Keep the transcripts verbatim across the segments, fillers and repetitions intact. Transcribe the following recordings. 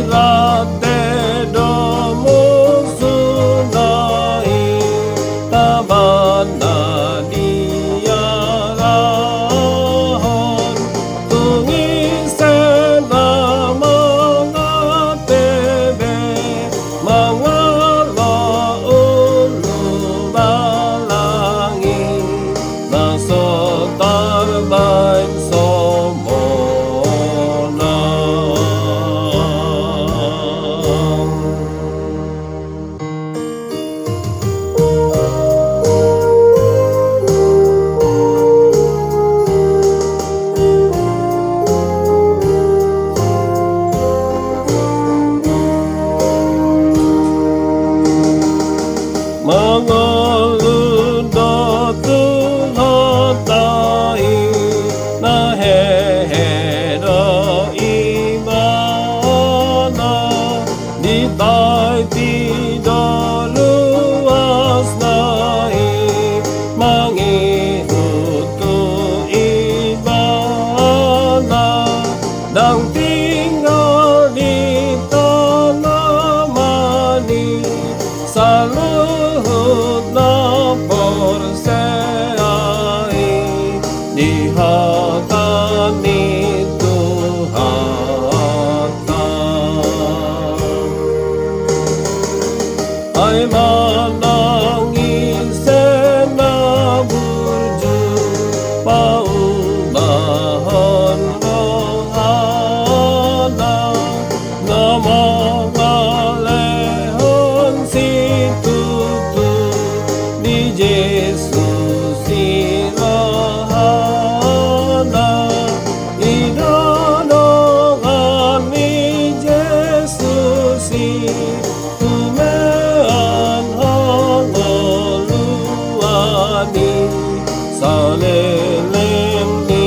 Rate do musuna i, tabanna diarahon, tung ise na mangatehe be, mangalo ulubalang i, na so tarbaen somonang. Mangolu do Tuhanta i, na hehe do ibana, ditaiti do ruasna i, mangihut tu ibana, ndang tinggal di tano mani, saluhut na porsea i, di hata ni Tuhanta. Ai manang ise na burju paubahon rohana, na mangalehon situtu di Jesus i rohana, i do dongan ni Jesus i, tumean hangoluan i, saleleng ni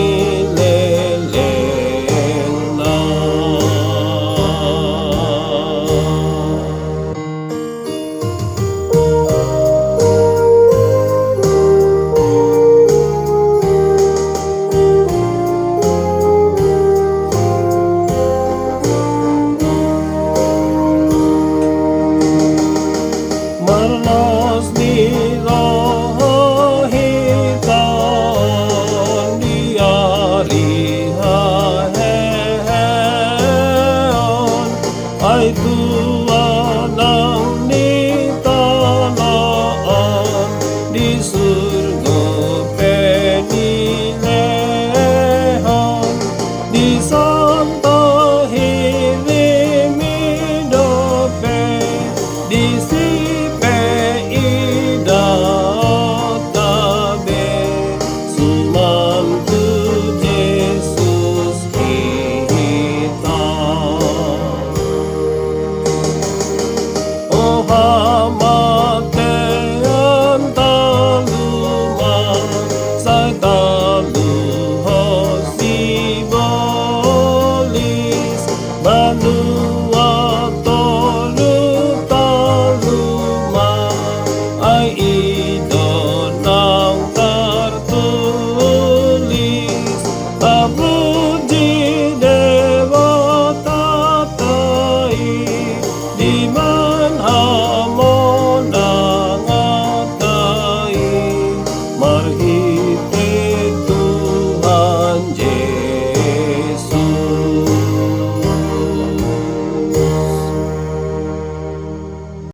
lelengna. Marlas ni roha hita on di ari haheheon, ai tu